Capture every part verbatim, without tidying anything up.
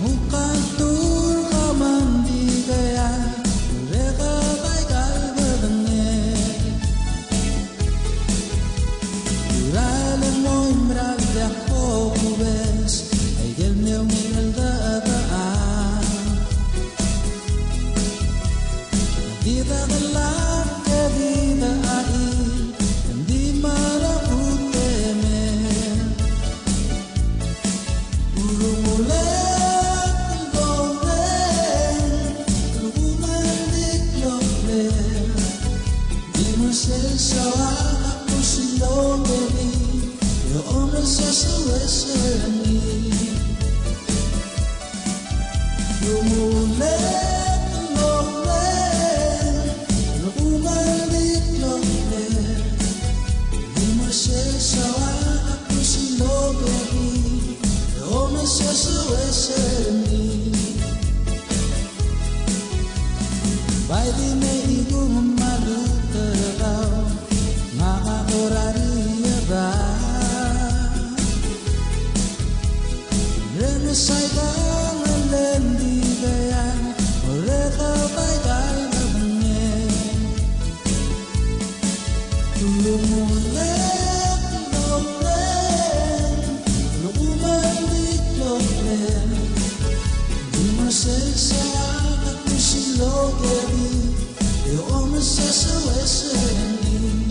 Ngukang turka mandi kaya, reka bai kalbedenge. Ura le moim ra diak bo kubes, aikel mle ungil el dechedechal. Di de kelak e di de chaiil, di mera kuteme. Ulungulet el doureng, el kumal di kloklet. Di mesel soak a kusil el okedei, e omes a seues er ngii. Ulungulet el doureng, el kumal di kloklet. Di mesel soak a kusil el okedei, e omes a seues er ngii. Bai di mei kung me a lmuut er kau, ngak a kora riedang. Reng saikang el lendi keiang, orreked a ikal mebengek. Ulungulet el doureng, el kumal di kloklet. Di mesel soak a kusil el okedei, e omes a seues er ngii.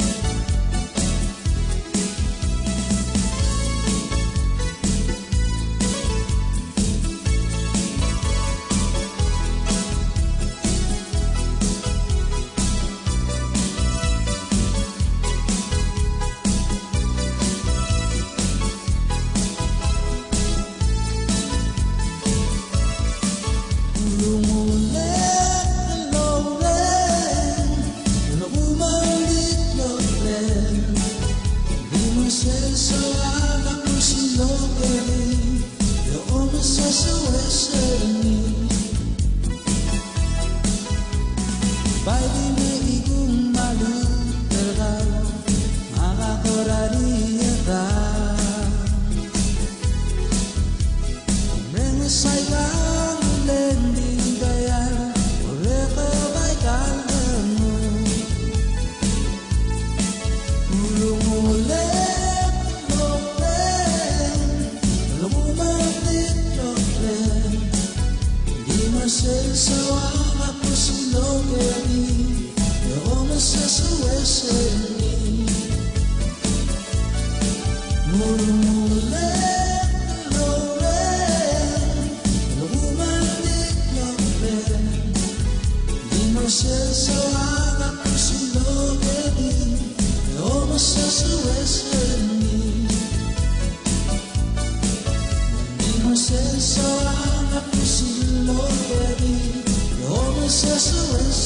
Ulungulet el doureng, el kumal di kloklet. Di mesel soak a kusil el okedei, e omes a seues er ngii. Bai di mei kung me a lmuut er kau, ngak a kora riedang. Reng saikang el lendi keiang, orreked a ikal mebengek. Ulungulet el doureng, el kumal di kloklet. Di mesel soak a kusil el okedei, e omes a seues er ngii. Ulungulet el doureng, el kumal di kloklet. Di mesel soak a kusil el okedei, e omes a seues er ngii. Di mesel soak a kusil el okedei, e omes a seues